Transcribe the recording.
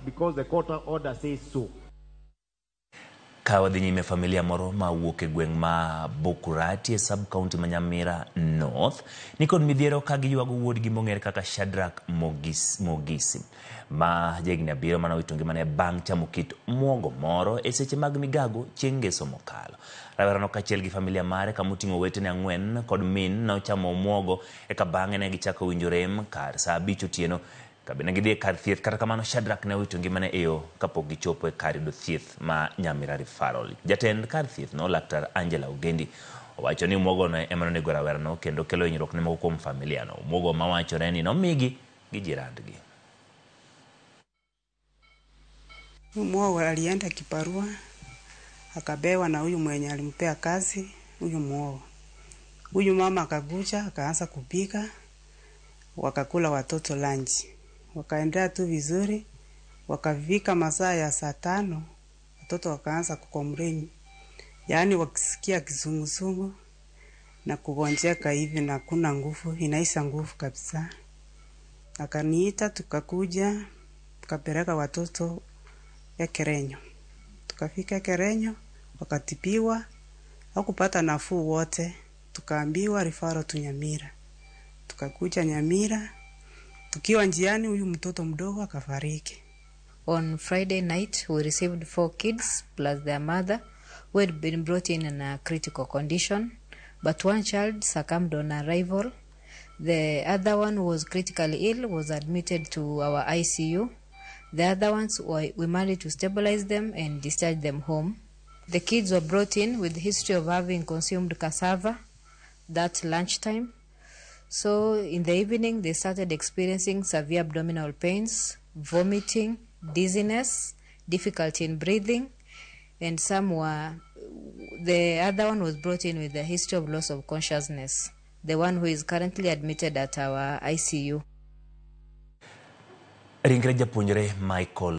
Because the court order says so. Ka wadhi nyime, familia moro ma wuok e gweng' ma Bokurati e sub county ma Nyamira North nikod midhiero ka giywago wuodgi mong'ere kaka Shadrack Mogisi ma jahigni 7 mane owito ngimane bang' chamo kit muogo moro e seche mag migago chieng' ngeso mokalo. Rawerano kaachiel gi familia mare kamoting'o owetene 4 kod min nochamo muogo eka bang'e ne gichako winjo rem kar saa 5 otieno kabende gidhi e kar thieth. Kata kamano, Shadrack ne owito ngimane e yo kapok gichopo e kar yudo thieth ma Nyamira Referral. Jatend kar thieth no, Laktar Angela Ogendi, owacho ni muogono ema nonego rawerano kendo kelo hinyruok ne moko kuom familia no. Muogo mawachore ni nomigi gi jirandgi. Muogo alienda kibarua akapewa na huyu mwenye alimpea kazi huyu muogo. Huyu mama akakuja akaanza kupika, wakakula watoto lunch. Wakaendelea tu vizuri, wakafika masaa ya saa 5, watoto wakaanza kucomplain, yaani wakisikia kizunguzungu na kugonjeka hivi na kuna nguvu, inaisha nguvu kabisa. Akaniita tukakuja, tukapeleka watoto Ekerenyo. Tukafika Ekerenyo, wakatibiwa, hakupata nafuu wote, tukaambiwa referral tu Nyamira. Tukakuja Nyamira, tukiwa njiani huyu mtoto mdogo akafariki. On Friday night, we received 4 kids plus their mother who had been brought in a critical condition, but one child succumbed on arrival. The other one was critically ill, was admitted to our ICU. The other ones, we managed to stabilize them and discharge them home. The kids were brought in with history of having consumed cassava that lunchtime. So in the evening, they started experiencing severe abdominal pains, vomiting, dizziness, difficulty in breathing, and the other one was brought in with a history of loss of consciousness, the one who is currently admitted at our ICU. Ringre japuonjre Michael